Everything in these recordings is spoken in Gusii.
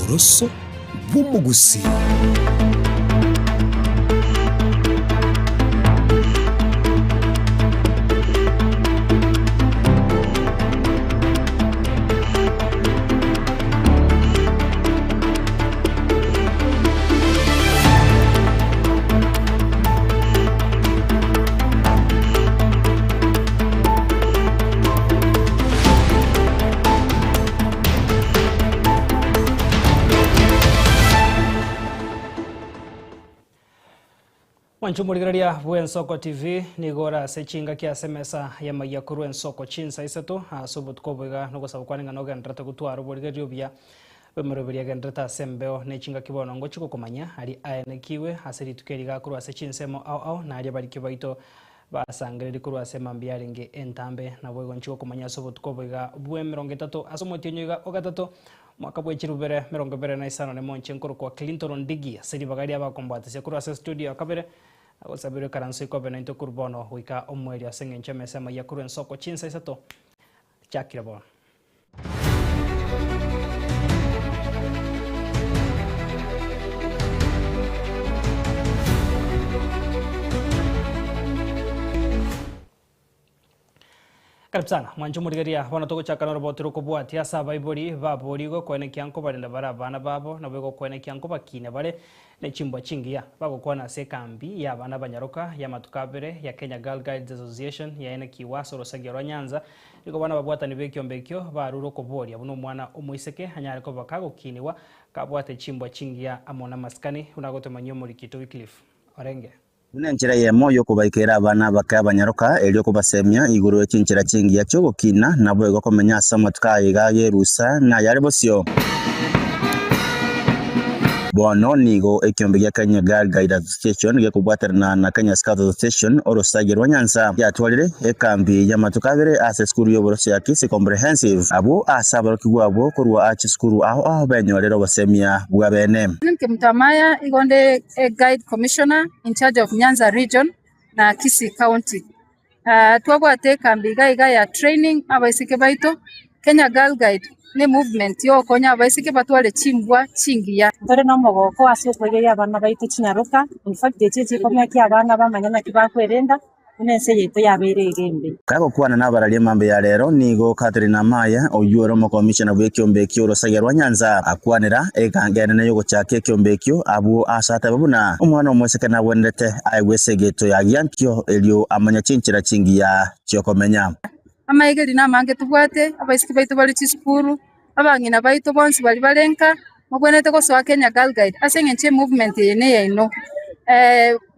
Oboroso bw'omogusii. Mwanche omorigereria bw'Ensoko TV nigo ore ase chingaki ase emesa y'amaiga korwa Ensoko chinsa isato ase obotuko obo iga nogosaba kwane ng'a nogendererete gotwara oborigereria obuya bw'emeroberio egendererete ase embeo ne chingaki bono ngochia gokomanya aria aenekiwe ase rituko eri gakorwa ase chinsemo ao ao na aria abariki baito Basangererie korwa ase emambia yarenge entambe, naboigo inche gokomanya ase obotuko obo iga bw'emerongo etato ase omotienyi oiga o gatato, omwaka bwe chirubere merongo ebere na isano nemo inche nkorokwa Clinton Ondigi ase ribaga ria abakombwatisia korwa ase estudio ya kabere, nagosabirwe ekaranso ikobe naintwe korwa bono goika omoerio ase eng'encho emesa emayia korwa ensoko chinsa isato chakire bono. Karibu sana mwanche omorigereria bono togochaka noroboti rokobwatia ase abaibori baborigwe koenekia nkobarenda bare abana babo naboigo koenekia nkobakina bare ne chimbwa chingiya. Bagokwana ase ekambi y'abana abanyaroka y'amatuko abere ya Kenya Girl Guides Association yaenekiwa ase orosagia rwa Nyanza Nigo bono ababwatani b'ekiombe ekio barure okoboria buna omwana omoiseke anyare koba kagokinigwa kabwate chimbwa chingiya amo namasikani, buna agotomanyia omorikito Wycliffe orenge. Buna enchera eyemo y'okobaikera abana abake abanyaroka, erio kobasemia igoro ye chinchera chingiya chi'ogokina, naboigo komenya ase amatuko aya iga y'erusa na ayare bosio. Bono nigo ekiombe gia Kenya Girl Guide Association gekobwaterana na Kenya Scout Association orosagi rwa Nyanza giatwarire ekambi y'amatuko abere ase esukuru y'oboroso ya Kisii Comprehensive abwo ase aborokigwa abwo korwa aa chisukuru ao ao benyorere obosemia bwa bene. Inche Mutamaya igo nde Guide Commissioner in charge of Nyanza region na Kisii County. Twabwate ekambi iga iga ya training abaiseke baito, Kenya Girl Guide ne movement ya ogokonya abaiseke batware chimbwa chingiya. Ntore nomogoko ase okoigeria abana baito chinyaroka, in fact echi echikomeka abana bamanye naki bakwerenda buna ense yaito yabeire iga embe. Kagokwana nabararia mambia ya rero, nigo Catherine Amaya, oyio ore omokomishona bw'ekiombe ekio orosagia rwa Nyanza, akwanera egango enene y'ogochaka ekiombe ekio, abwo ase atebe buna omwana omoiseke nagwenerete aegwe esegeto ya giankio erio amanye chinchera chingiya chi'okomenya. Amaegeri namange tobwate, abaiseke baito bare chisukuru, abang'ina baito bonsi baria bare nka, mobwenerete gosoa Kenya Girl Guide ase eng'encho emovement eye neyaino.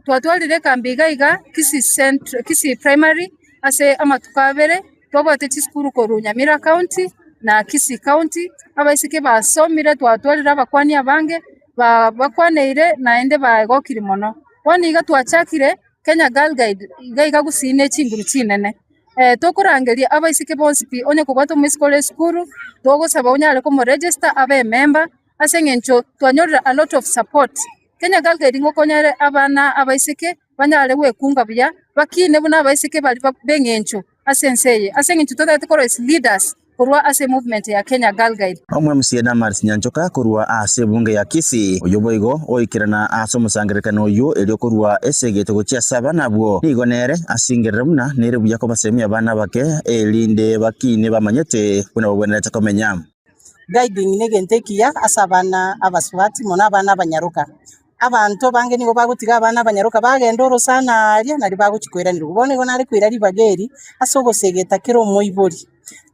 Twatwarire ekambi iga iga Kisii Central, Kisii Primary ase amatuko abere, twabwate chisukuru korwa Nyamira County na Kisii County, abaiseke basomire twatwarire abakwani abange, ba bakwaneire naende bagokire mono. Bono iga twachakire Kenya Girl Guide iga iga gusii ne chinguru chinene. Tokorangeria abaiseke bonsi pi, onye kobwate omoiseke ore esukuru, togosaba onyare komoregister abe emember, ase eng'encho twanyorire a lot of support. Kenya Girl Guide ngokonyare abana abaiseke banyare gwekunga buya, bakine buna abaiseke baria b'eng'encho ase ense eye, ase eng'encho totagete korwa as leaders korwa ase emovement ya Kenya Girl Guide. Omwe-MCA Damaris Nyanchoka korwa ase ebunge ya Kisii, oyio boigo oikerana ase omosangererekano oyio erio korwa esegete gochia ase abana abwo, nigo nere asingerere buna nere buya kobasemia abana abake erinde bakine bamanyete buna babwenerete komenya. Guiding negento ekiya ase abana abasubati mono abana abanyaroka. Abanto abange nigo bagotiga abana abanyaroka bagenda orosana aaria nario bagochia koiranerwa. Bono igo nare koira ribaga eri ase ogosegeta kera omoibori,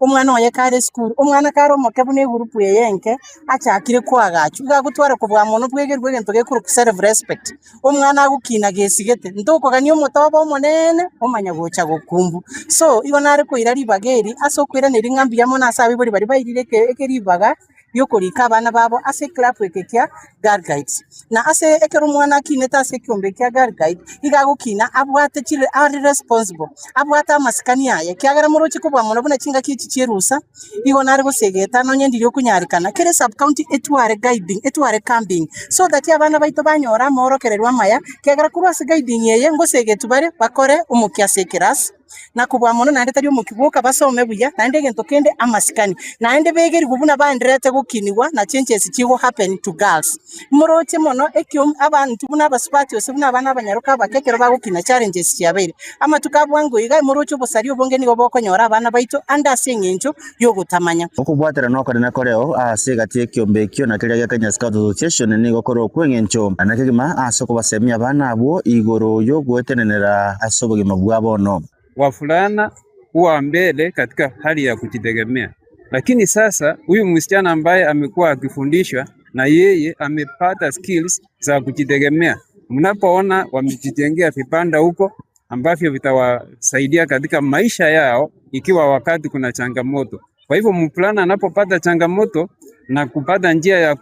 omwana oye kare esukuru, omwana kare omoke buna egurupu eye enke, achakire koagachwa, iga agotwara kobua mono bwegerwe egento gekorokwa self respect. Omwana agokina gesigete, ntokogania omotobe omonene omanya gocha gokumbu. So, igo nare koira ribaga eri ase okoiraneria ng'a mbuya mono ase abaibori baria bairire eke ekeribaga ri'okorika abana babo ase eclub eke kia Girl Guides. Na ase ekero omwana akinete ase ekiombe kia Girl Guide, iga agokina abwate chire are responsible, abwate amasikani aye, ekiagera moroche kobua mono buna chingaki echi chi'erusa, igo nare gosegeta nonye ndiri okonyarekana, kera esub county etware guiding, etware camping, so that abana baito banyore amaorokererwa amaya, ekiagera korwa ase guiding eye ngosegetwa bare bakore omokia ase ekerasi. Na kobua mono naende tari omokia bwoka basome buya, naende egento kende amasikani. Naende begerigwe buna baendererete gokinigwa na changes chigo happen to girls. Moroche mono ekio abanto buna abasubati gose buna abana abanyaroka abake ekero bagokina challenges chiabeire. Amatuko a bwango iga moroche obosaria obonge nigo bokonyora abana baito ande ase eng'encho y'ogotamanya. Okobwaterana okonene koreo ase egati y'ekiombe ekio na keria gia Kenya Scout Association nigo kore okw'engencho na kegima ase okobasemia abana abwo igoro y'ogoetenenera ase obogima bwa bono. Wavulana huwa mbele katika hali ya kujitegemea, lakini sasa huyu msichana ambaye amekuwa akifundishwa na yeye amepata skills za kujitegemea. Mnapoona wamejijengea vibanda huko ambavyo vitawasaidia katika maisha yao ikiwa wakati kuna changamoto. Kwa hivyo mvulana anapopata changamoto na kupata njia ya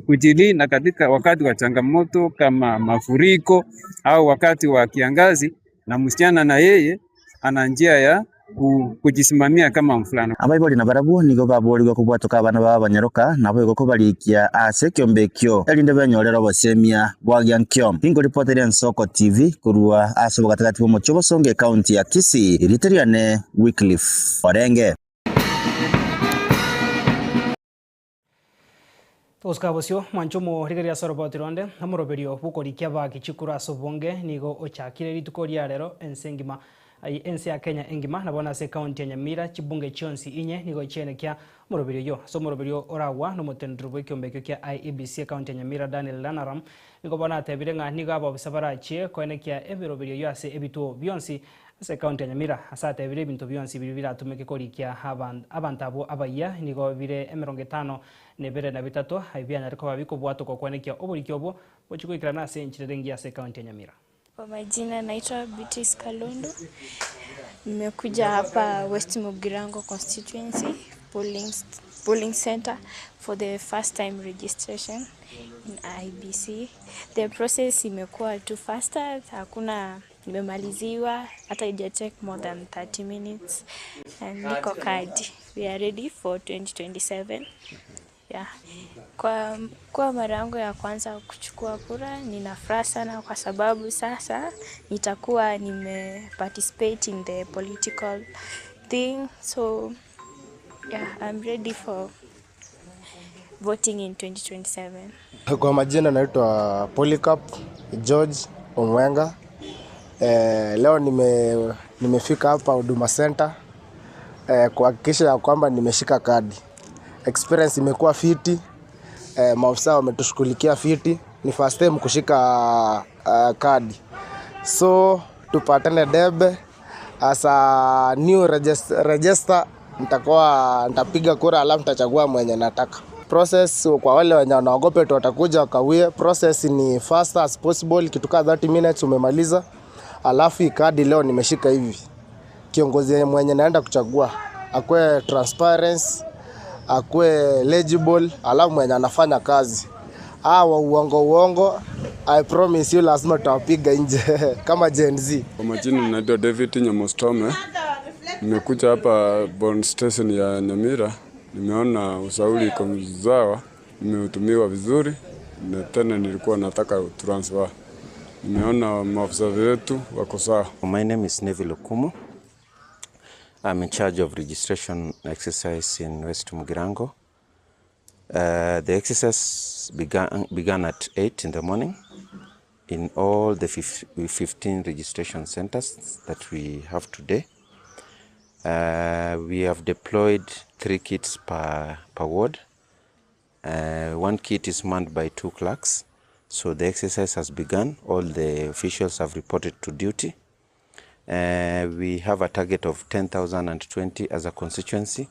kujilinda katika wakati wa changamoto kama mafuriko au wakati wa kiangazi, na msichana na yeye ana njia ya kujisimamia kama mvulana. Abaibori nabarabwo nigo baborigwe kobwatoka abana babo abanyaroka, naboigo kobarikia ase ekiombe ekio, erinde benyorere obosemia bwa giankio. Ninkoripoteria Ensoko TV korwa ase obogatagati bw'omochie obosongo ekaunti ya Kisii, erieta riane Wycliffe Orenge. Togosuka bosio, mwanche omorigereria ase oroboti ronde, omoroberio bw'okorikia abaaki chikura ase obonge nigo ochakire rituko ria rero ense engima. Aye ense ya Kenya engima, na bono ase ekaunti ya Nyamira, chibunge chionsi inye nigo chiaenekia omoroberio oyio. Ase omoroberio oragwa nomoteneneri bw'ekiombe ekio kia IEBC ekaunti ya Nyamira Daniel Lanaram nigo bono atebire ng'a nigo abaofisa barachie koenekia emeroberio eyio ase ebituo bionsi Ase ekaunti ya Nyamira, ase atebire ebinto bionsi biria biratumeke korikia abanto abwo abayia nigo bire emerongo etano na ebere na bitato, ebio bianyare koba bikobwatwa gokwenekia oboriki obwo bochie goikerana ase enchera ere engiya ase ekaunti ya Nyamira. Kwa majina naitwa Beatrice Kalundu, nimekuja hapa West Mugirango constituency polling, polling center for the first time registration in IEBC. The process imekuwa too faster, hakuna nimemaliziwa hata ija take more than 30 minutes and niko kadi. We are ready for 2027. Yeah. Kwa, kwa mara yangu ya kwanza kuchukua kura, nina furaha sana kwa sababu sasa nitakuwa nime participate in the political thing. So yeah, I'm ready for voting in 2027. Kwa majina naitwa Polycarp George Omwenga. Leo nimefika hapa Huduma Center kuhakikisha ya kwamba nimeshika kadi. Experience imekuwa fiti, maofisa wametushughulikia fiti. Ni first time kushika kadi. So tupatane debe as a new register, nitakuwa nitapiga kura alafu nitachagua mwenye nataka. Process kwa wale wenye wanaogopa tu watakuja wakawie. Process ni fast as possible, kitu kaa 30 minutes umemaliza. Alafu hii kadi leo nimeshika hivi, kiongozi mwenye naenda kuchagua akue transparency, akue legible, alafu mwenye anafanya kazi. Hawa uongo uongo, I promise you lazima tutawapiga nje kama Gen Z. Kwa majina naitwa David Nyamostome. Nimekuja hapa Bond Station ya Nyamira, nimeona usauli iko sawa, nimehudumiwa vizuri na tena nilikuwa nataka transfer. Nimeona maafisa wetu wako sawa. My name is Neville Okumu. I'm in charge of registration exercise in West Mugirango. The exercise began at 8 in the morning in all the 15 registration centers that we have today. We have deployed 3 kits per ward. 1 kit is manned by 2 clerks. So the exercise has begun. All the officials have reported to duty. We have a target of 10,020 as a constituency.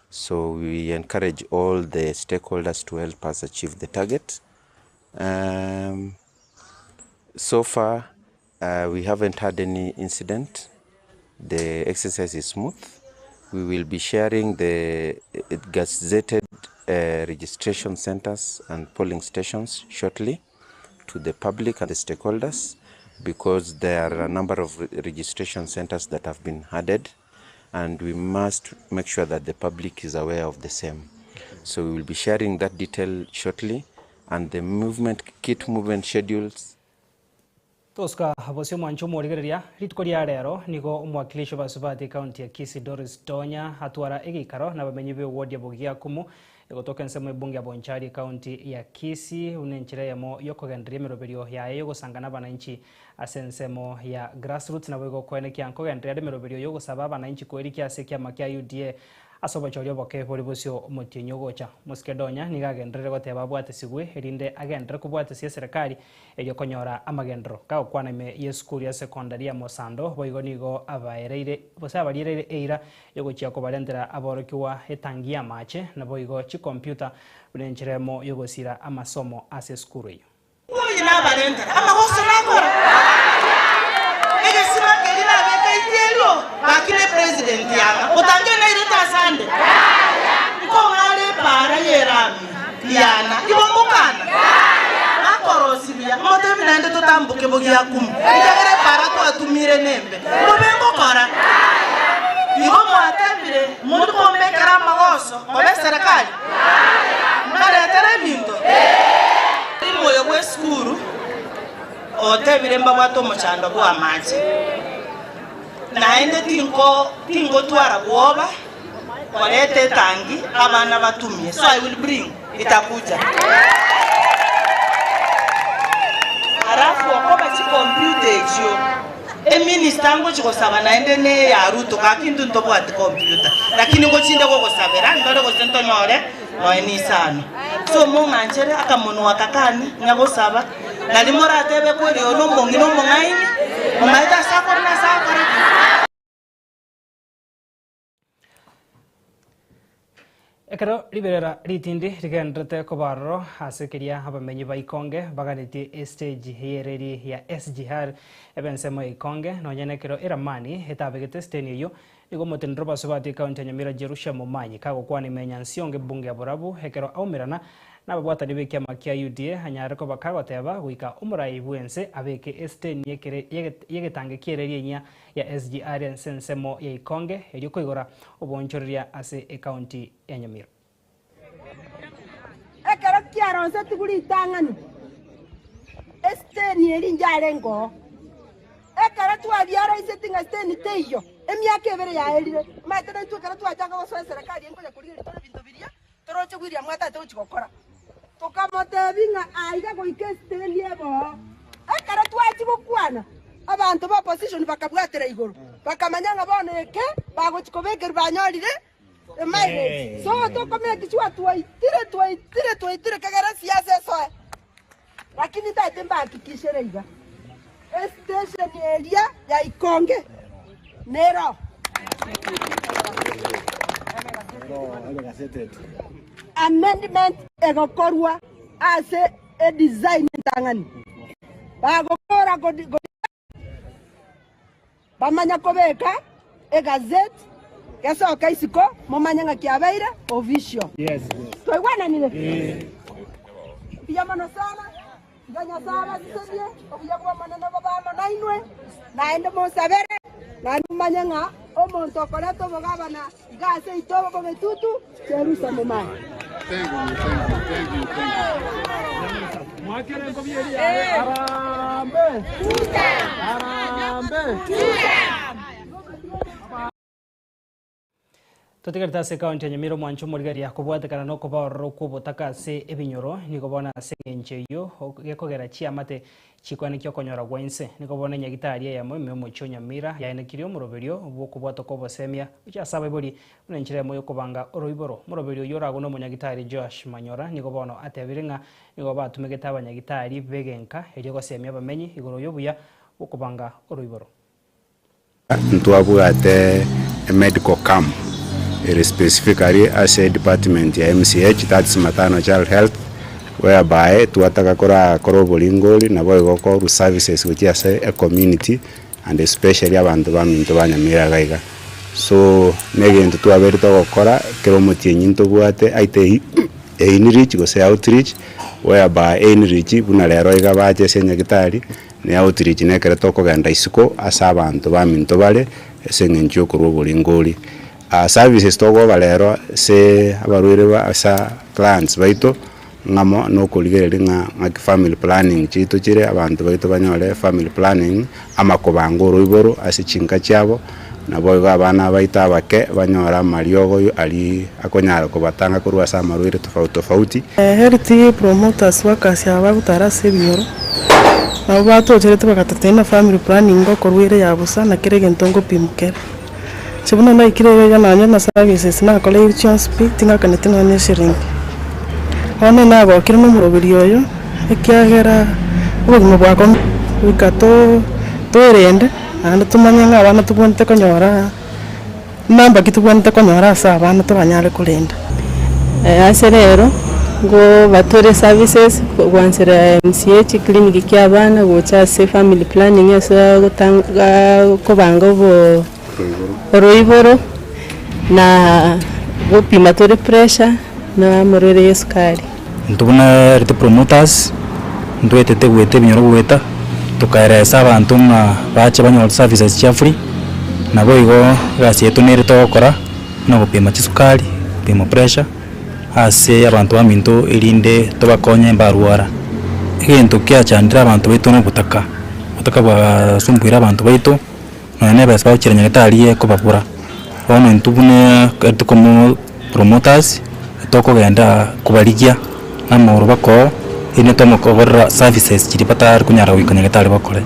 So we encourage all the stakeholders to help us achieve the target. So far, we haven't had any incident. The exercise is smooth. We will be sharing the gazetted registration centers and polling stations shortly to the public and the stakeholders, because there are a number of registration centers that have been added, and we must make sure that the public is aware of the same. So we will be sharing that detail shortly, and the kit movement schedules. Togosuka bosio omwancho omorigereria, rituko ria rero nigo omwakilishi obasubati ekaunti ya Kisii Doris Donya atwara egeikaro nabamenyi be ward ya Bogiakumu egotoka ensemo ebunge ya Bonchari ekaunti ya Kisii buna enchera eyemo yokogendereria emeroberio yaye yogosanga nabananchi ase ensemo ya grassroots naboigo koenekia nkogendereria are emeroberio yogosaba abananchi koerikia ase ekiama kia UDA Ase obochori oboke bore bosio omotienyi ogocha, Mosike Donya nigo agenderere goteba abwatesigwe erinde agenderere kobwatesia eserekari erio konyora amagenderero. Kagokwana ime y'esukuru ya sekondari ya Mosando boigo nigo abaereire gose abariereire eira yogochia kobarentera aborokigwa etangi y'amache naboigo chikompiuta buna enchera emo yogosira amasomo ase esukuru eyio. Oye nabarentera amagoso nakora egesima keria nabeka itiario gaki ne president yanga otange nairete asande nkong'ara epara yerami yana igo ngokana nakorosiria motebi naende totamboke bogiakumu ekiagera epara twatumire nembe mbobe ngokora igo mwatebire monto kombekera amagoso obe eserekari Mbaretere ebinto. Omoyo bw'esukuru otebire mbabwate omochando bw'amache, naende tinko tingotwara bwoba koreta etangi abana batumie, so I will bring itakuja. Alafu okoba chicomputer echio Eminister ngochi gosaba naende ne eya Ruto gaki intwe ntobwati computer lakini ngochinde gogosabera ndore gose ntonyore noe nisano. So mong'anchere akamonwa aka kane nyagosaba nari moratebe kweri oyo nomong'ina omong'aini omaete ase akore na ase agokora ki. Ekero riberera ritindi rigenderete koba aroro ase keria abamenyi ba Ikonge baganetie estage y'ereri ya SGR ebe ensemo ya Ikonge nonya nekero eramani etabegete esteni eyio nigo omoteneneri obasubati ekaunti ya Nyamira Jerusha Momanyi kagokwana ime ya Nyansiongo ebunge ya Borabu ekero aumerana Nababwatani b'ekiama kia UDA anyare koba kagoteba goika omorai bw'ense abeke esiteni y'egetange ki'ereri enyia ya SGR ense ensemo ya Ikonge erio koigora oboonchoreria ase ekaunti ya Nyamira. Ekero kiaronsetigwe ritang'ani, esiteni eria injarenge oo. Ekero twabiaroiseti ng'a siteni teiyo, emiaka ebere yaerire, omanyete naintwe ekero twachaka gosoa eserekari eye nkonya korigereria tore ebinto biria Toroche William atagete gochia gokora. Tokamotebia ng'a aiga goika esiteni ebe oo. Ekero twachia gokwana, abanto ba opposition bakabwatera igoro, bakamanya ng'a bono eke bagochia kobekerwa banyorire emileage. So tokomake sure twaitire twaitire twaitire kegere esiasa esoe. Lakini ntagete mbahakikishere iga, estation eria ya Ikonge nero. Amendment egokorwa ase edesign entang'ani bagokora Bamanya kobeka egazeti gesoke isiko momanye ng'a kiabeire official. Twaigwananire? Mbuya mono sana. Tiga Nyasae abasesenie, obuya bw'Omonene bobe amo nainwe, naende monsabere, naende momanye ng'a omonto okoreta obogabana iga ase seito bogetutu Jerusalemu manye. Totigarete ase ekaunti ya Nyamira omwancho omorigereria kobwatekana na okoba ororo kw'obotaka ase ebinyoro nigo bono ase eng'encho eyio gekogera chiamate Chikwanekia okonyora gwa inse. Nigo bono enyagitari eyemo ime omochie o Nyamira yaenekirie omoroberio bw'okobwatwa kw'obosemia gochia ase abaibori buna enchera eyemo y'okobanga oroiboro. Omoroberio oyio oragwe nomonyagitari Joash Manyora nigo bono atebire ng'a nigo batumegete abanyagitari b'egenka erio gosemia abamenyi igoro y'obuya bw'okobanga oroiboro. Ntwabwate emedical camp ere specifically ase edepartment ya MCH, that's maternal child health, whereby twataka korakora oboringori naboigo korwa services gochia ase ecommunity and especially abanto baminto ba Nyamira iga iga. So negento twabeire togokora kera omotienyi ntobwate aite einreach gose outreach whereby einreach buna rero iga bache ase enyagitari. Ne outreach nekero tokogenda isiko ase abanto baminto bare ase eng'encho yokorwa oboringori. Services togoba rero ase abarwaire ba ase clients baito, Ng'amo nokorigereria ng'a ng'aki family planning chiaito chire, abanto baito banyore family planning, amakobanga oroiboro ase chinka chiabo, naboigo abana baito abake banyore amariogo aria akonyara kobatanga korwa ase amarwaire tofauti tofauti. Health promoters workers aba bagotara ase ebinyoro, nabo batocherete bagatotebia buna family planning ngokorwa ere ya bosa na kera egento ngopimwa kere. Inche buna naikire iga iga nonye na services nakoreire chionsi pi, ting'akaneti nonye eshiringi. Bono nagokire na omoroberi oyo, ekiagera obogima bwakong'u goika to toerende naende tomanye ng'a abana tobwenerete konyora namba ki tobwenerete konyora ase abana toranyare korenda. Ase rero, ngobatore services gwanchera MCH clinic kia abana gocha ase family planning ase agotanga kobanga obo oroiboro na gopima tore pressure na amarwaire ya esukari. Intwe buna health promoters, ntwetete goeta ebinyoro goeta, tokaeresa abanto ng'a bache banyore services chia free, naboigo egasi yaito nere togokora. Buna gopima chisukari, gopima pressure, ase abanto baminto erinde tobakonye mbarwara. Egento kiachandire abanto baito na obotaka, obotaka bwasumbuire abanto baito, nonya na ebesa bagochiera nyagetari ekobabura. Bono intwe buna ekero tokomo promoters, tokogenda kobarigia na amagoro bakoo, erinde tomokoborera services chiria batari konyara goika nyagetari bakore.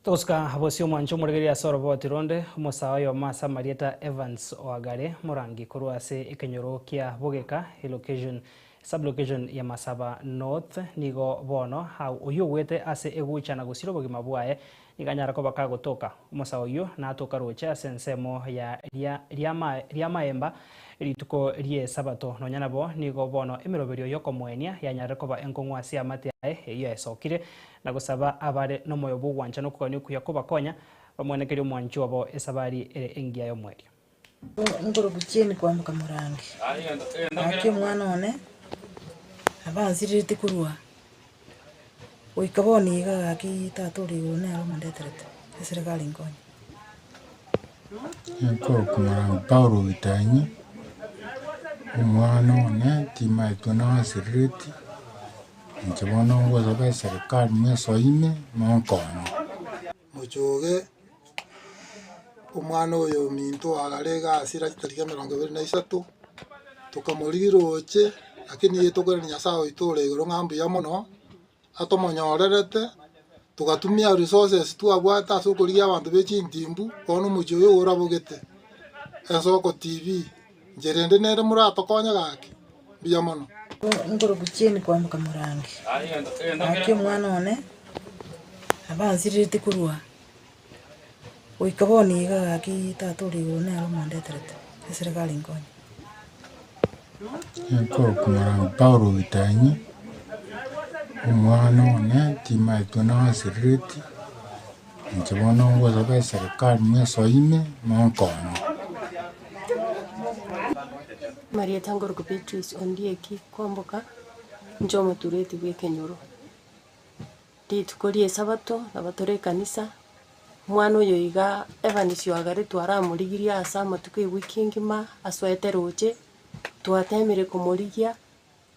Togosuka bosio omwancho omorigereria ase oroboti ronde, omosae oyomo ase amarieta Evans Oagare Morangi korwa ase ekenyoro kia Bogeka elocation sub-location ya Masaba North nigo bono oyio ogwete ase egucha na gosira obogima bwaye nigo anyare koba kagotoka. Omosae oyio natoka roche ase ensemo ya Riamaemba rituko ri'Esabato. Nonya nabo nigo bono emeroberio y'okomoenia yanyarire koba enkong'u ase amate aye eyio yaesokire na gosaba abare nomoyo bw'ogwancha na okogania okuya kobakonya, bamwenekerie omwanchi obo esabari ere engiya y'omoerio. Nkoroku chieni kwamboka morangi, gaki omwana one abansirerete korwa goika bono iga gaki tata ore igoro nere omondeterete eserekari nkonye. Nkoroku morangi Paulo Gitanyi, omwana one timaetwe nansirereti. Inche bono ngosaba eserikari mwesoine monkonye. Mochoge omwana oyo ominto oagare egasi ere chitariki 23, tokamorigia roche, lakini nigo tokoirania Nyasaye oito ore igoro ng'a mbuya mono, atomonyorerete, togatumia resources twabwate ase okorigia abanto be chintimbu, bono omochie oyo orabogete. Ensoko TV, inche rende nere moratokonye gaki, mbuya mono. Nkoroku chieni kwamboka morangi, gaki omwana one abansirerete korwa goika bono iga gaki tata ore igoro nere omondeterete eserekari nkonye. Nkoroku morangi Paulo Gitanyi, omwana one timaetwe nansirereti. Inche bono ngosaba eserikari mwesoine monkonye. Marieta nkorokwa Beatrice Ondieki Kwamboka, inche omotureti bw'ekenyoro. Rituko ria esabato nabo tore ekanisa, omwana oyo iga Evans Oagare twaramorigirie ase amatuko ewiki engima asoete roche, twatemire komorigia.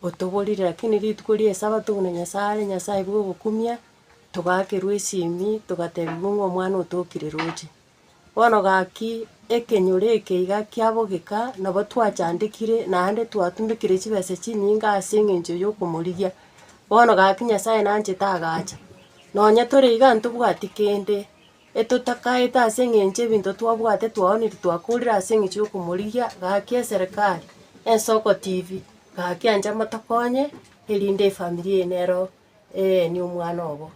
Otoborire, lakini rituko ria Esabato buna Nyasae are Nyasae bw'ogokumia, togaakerwa esimi, togatebiwa ng'a omwana otokire roche. Bono gaki ekenyoro eke iga kiabogeka, nabo twachandekire naende twatumekire chibesa chinyinge ase eng'encho ya okomorigia. Bono gaki Nyasae nanchete agacha, nonye tore iga ntobwati kende, etotakaete ase eng'encho ebinto twabwate twaonire twakorire ase eng'encho ya okomorigia, gaki eserekari, Ensoko TV, gaki ancha motokonye, erinde efamiri eye nero eenie omwana obo.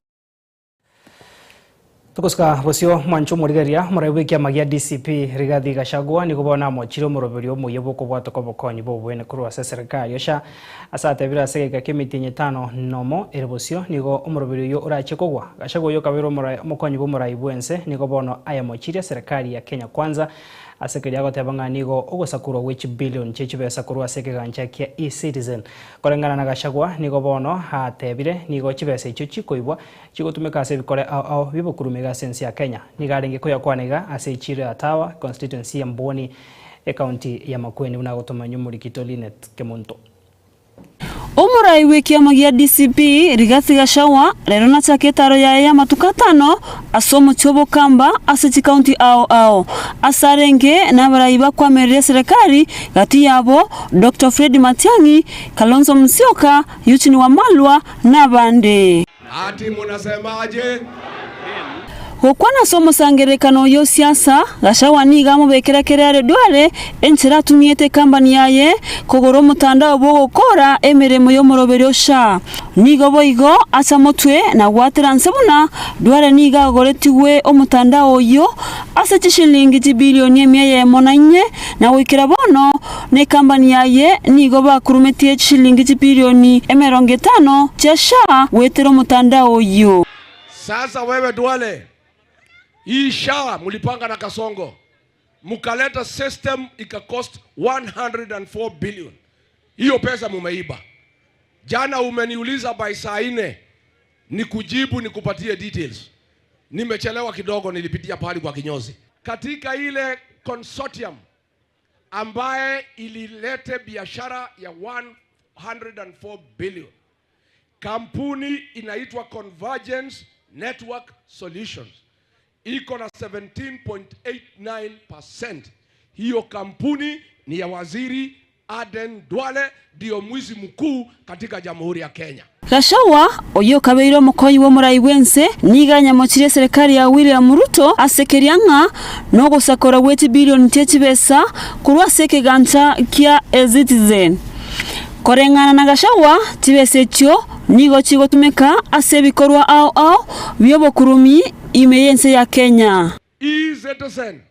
Togosuka bosio mwanche omorigereria omorai bw'ekiama gia DCP Rigathi Gachagua nigo bono amochire omoroberio omoyia bw'okobwatoka obokonyi bw'oboene korwa ase eserekari osha ase atebire ase egeka ki'emitienyi etano nomo ere bosio nigo omoroberio oyio orachie kogwa. Gachagua oyio okabeire omorai omokonyi bw'omorai bw'ense nigo bono ayemochirie eserekari ya Kenya Kwanza Ase keria agoteba ng'a nigo ogosakurwa gwe chibillion chie chibesa korwa ase ekegancha kia E-Citizen. Koreng'ana na Gachagua, nigo bono atebire nigo chibesa echio chikoibwa chigotumeka ase ebikore ao ao bi'obokurumi iga ase ense ya Kenya. Nigo arenge koyakwana iga ase echiro ya Tawa, constituency ya Mbooni, ecounty ya Makueni buna agotomanywa omorikito Linet Kemunto. Omorai bw'ekiama gia DCP, Rigathi Gachagua, rero nachake etaro yaye y'amatuko atano ase omochie o Bokamba ase chikaunti ao ao. Ase arenge nabarai bakwamerire eserekari, gati yabo Doctor Fred Matiang'i, Kalonzo Musyoka, Eugene Wamalwa na abande. Ati munasemaje? Gokwana ase omosangererekano oyio o siasa, Gachagua nigo amobekera kera are Duale enchera atumiete ekambani yaye kogora omotandao bw'ogokora emeremo y'omoroberio o SHA. Nigo boigo acha motwe na gwatera nse buna Duale nigo agoretigwe omotandao oyio ase chishilingi chibilioni emia eyemo na inye na goikera bono nekambani yaye nigo bakurumetie chishilingi chibilioni emerongo etano chia SHA goetera omotandao oyio. Sasa wewe Duale, hii SHA mlipanga na Kasongo, mkaleta system ikacost 104 billion. Hiyo pesa mumeiba. Jana umeniuliza by saa nne nikujibu nikupatie details. Nimechelewa kidogo, nilipitia pahali kwa kinyozi. Katika ile consortium ambaye ililete biashara ya 104 billion, kampuni inaitwa Convergence Network Solutions iko na 17.89%. Hiyo kampuni ni ya waziri Aden Duale, ndio mwizi mkuu katika Jamhuri ya Kenya. Gachagua, oyio okabeire omokonyi bw'omorai bw'ense, nigo anyamochirie eserekari ya William Ruto ase keria ng'a nogosakora gwe chibilioni chie chibesa korwa ase ekegancha kia eCitizen. Koreng'ana na Gachagua, chibesa echio nigo chigotumeka ase ebikorwa ao ao bi'obokurumi ime y'ense ya Kenya. E-Citizen,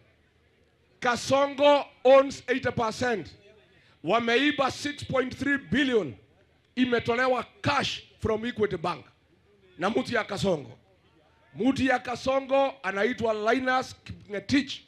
Kasongo owns 80%. Wameiba 6.3 billion imetolewa cash from Equity Bank na mtu ya Kasongo. Mtu ya Kasongo anaitwa Linus Kipngetich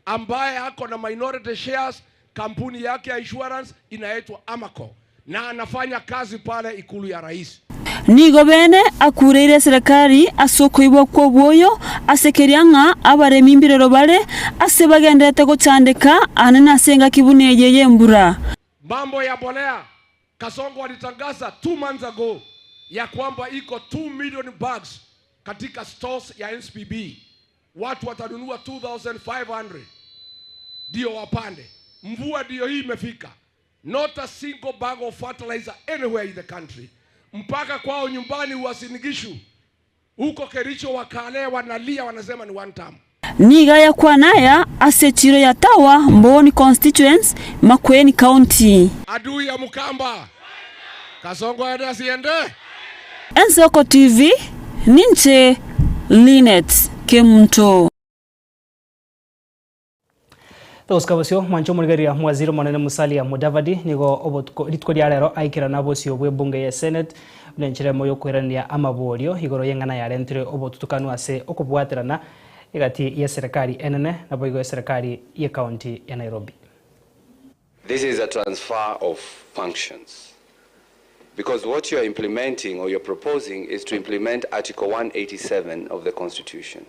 ambaye ako na minority shares, kampuni yake ya insurance inaitwa Amaco na anafanya kazi pale ikulu ya rais. Nigo bene akureire eserekari ase okoibwa kw'obwoyo ase keria ng'a abaremi mbirero bare ase bagendererete gochandeka aane ase engaki buna eye y'embura. Mambo ya bolea, Kasongo alitangaza 2 months ago ya kwamba iko 2 million bags katika stores ya NCPB. Watu watanunua 2500 ndio wapande. Mvua ndio hii imefika. Not a single bag of fertilizer anywhere in the country. Mpaka kwao nyumbani Uasin Gishu, huko Kericho wakale wanalia wanasema ni one term. Nigo ayakwana aya ase echiro ya Tawa, Mbooni Constituency, Makueni County. Adui ya Mkamba. Kasongo aende asiende? Ensoko TV, ninche Linet Kemunto. Togosika bosio, mwanche omorigereria Mwaziri Omonene Musalia Mudavadi nigo obotuko rituko ria rero aikerana bosio bw'ebunge ye Senate buna enchera emo yokoirania amaborio igoro y'eng'ana yarentire obotutukanu ase okobwaterana egati y'eserekari enene naboigo eserekari y'ecounty ya Nairobi. This is a transfer of functions. Because what you are implementing or you're proposing is to implement Article 187 of the Constitution.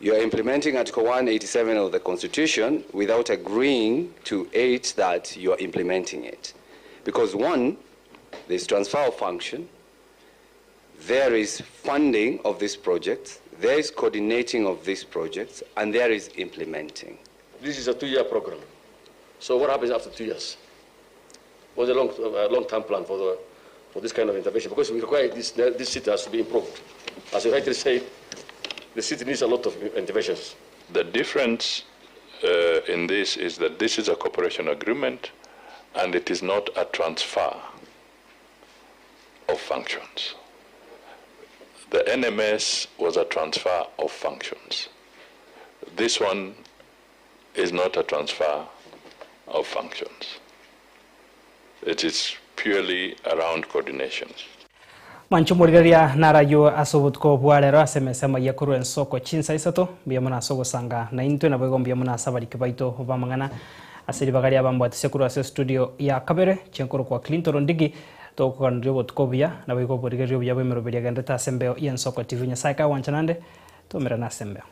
You are implementing Article 187 of the Constitution without agreeing to it that you are implementing it. Because one, there's transfer of function, there is funding of this project, there is coordinating of these projects, and there is implementing. This is a 2-year program. So what happens after 2 years? What's the long-term plan for this kind of intervention? Because we require this city has to be improved. As you rightly say, the city needs a lot of interventions. The difference in this is that this is a cooperation agreement and it is not a transfer of functions. The NMS was a transfer of functions. This one is not a transfer of functions. It is purely around coordination. Mwancho morigereria narayo ase obotuko bwa rero ase emesa amaiya korwa ensoko chinsa isato mbuya mono ase ogosanga naintwe nabo igo mbuya mono ase abariki baito b'amang'ana ase ribaga ria bambwatisia korwa ase estudio ya kabere chinkoro kwa Clinton Ondigi togokoganeria obotuko obuya nabo igo oborigereria obuya bwa emeroberi agenderete ase embeo ya Ensoko TV. Nyasaye kagwancha nande tomerane ase embeo.